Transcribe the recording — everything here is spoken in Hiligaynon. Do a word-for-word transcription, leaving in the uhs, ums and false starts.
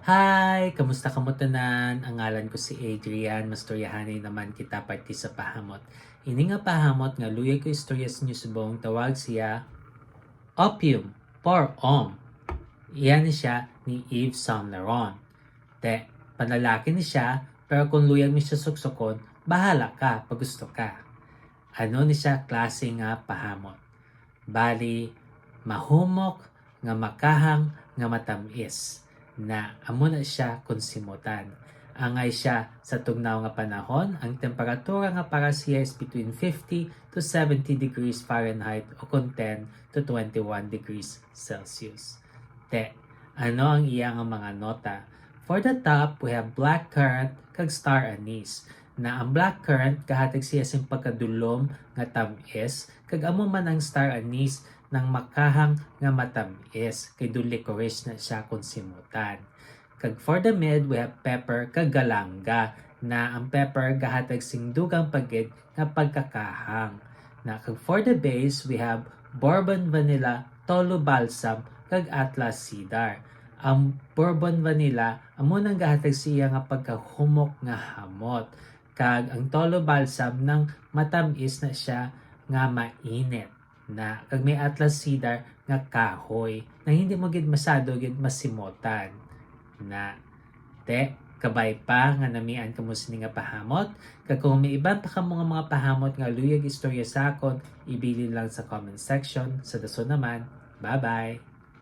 Hi! Kamusta kamo tanan? Ang ngalan ko si Adrian. Mastoryahanay naman kita parte sa pahamot. Ini nga pahamot nga luyag ko istorya sa inyo subong tawag siya Opium por Om. Iya ni siya ni Yves Saint Laurent. Te, panlalaki ni siya, pero kung luyag mi siya suksukon, bahala ka pag gusto ka. Ano ni siya klase nga pahamot? Bali, mahumok nga makahang nga matam-is, na amo na siya kon simutan. Angay siya sa tugnaw nga panahon, ang temperatura nga para siya is between fifty to seventy degrees Fahrenheit o kon ten to twenty-one degrees Celsius. Te, ano ang iya nga mga nota? For the top, we have black currant kag star anise. Na ang black currant gahatag siya sing pagkadulom nga tam-is, kag amo man ang star anise nang makahang nga matam-is, kay daw licorice na siya kon simutan. Kag for the mid, we have pepper kag galanga, na ang pepper gahatag sing dugang pa gid nga pagkakahang. Na kag for the base, we have Bourbon Vanilla, Tolu Balsam, kag Atlas Cedar. Ang Bourbon Vanilla, amo nang gahatag siya nga pagkahumok nga hamot. Kag ang Tolu Balsam nang matam-is na siya nga mainit. Na, kag may Atlas Cedar nga kahoy, na hindi mo gid masyado gid masimutan. Na, te, kabay pa nga namian kamo sini nga pahamot, kag kung may iban pa kamo nga mga pahamot nga luyag istorya sa akon, ibilin lang sa comment section. Sa dason naman, bye-bye!